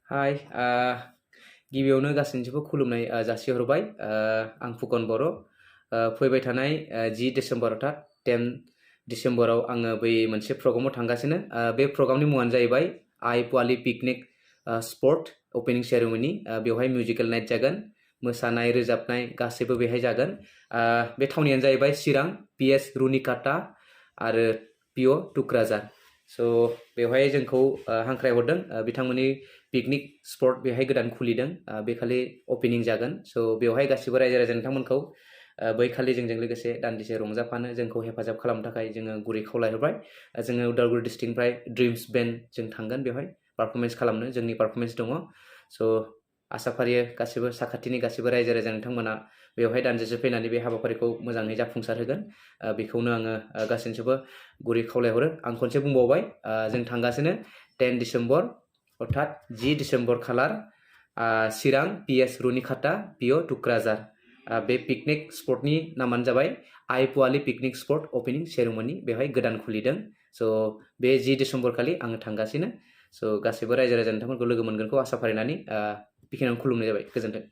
हाय गिबियावनो गासैनिबो खुलुमनाय जासिहरबाय आं फुकन बर' फैबाय थानाय 10 डिसेम्बर अर्थात 10 डिसेम्बराव आङो बै मोनसे प्रग्रामाव थांगासिनो बे प्रग्रामनि मुङानो जाहैबाय आइफव पिकनिक स्पट ओपनिं सेरेमनी बेवहाय मिउजिकल नाइट जागोन मोसानाय रोजाबनाय गासैबो बेहाय जागोन बे थावनियानो जाहैबाय चिरां पिएस रुनिकाटा आरो पिअ टुक्राझार स' बेवहाय जोंखौ हांख्रायहरदों बिथांमोननि पिकनिक स्पट बेहाय गोदान खुलिदों बेखालि ओपनिं जागोन स' बेवहाय गासिबो रायजो राजा नोंथांमोनखौ बैखालि जोंजों लोगोसे दान्दिसे रंजाफानो जोंखौ हेफाजाब खालामनो थाखाय जोङो गुरै खावलायहरबाय जोङो उदालगुरि डिस्ट्रिक्टनिफ्राय ड्रिम्स बेन्ड जों थांगोन बेवहाय पारफरमेन्स खालामनो जोंनि पारफरमेन्स दङ स' आसा फारियो गासिबो साखाथिनि गासिबो रायजो राजा नोंथांमोना बेवहाय दान्दिसे फैनानै बे हाबाफारिखौ मोजाङै जाफुंसार होगोन बेखौनो आङो गासैनिबो गुरै खावलायहरो आं खनसे बुंबावबाय जों थांगासिनो 10 डिसेम्बर अर्थात 10 डिसेम्बर खालार चिरां पिएस रुनिकाटा पिअ टुक्राझार बे पिकनिक स्पटनि नामानो जाबाय आइफव पिकनिक स्पट ओपनिं सेरेमनी बेवहाय गोदान खुलिदों स' बे 10 डिसेम्बर खालि आङो थांगासिनो स' गासिबो रायजो राजा नोंथांमोनखौ लोगो मोनगोनखौ आसा फारिनानै बेखिनियावनो खुलुमनाय जाबाय गोजोन्थों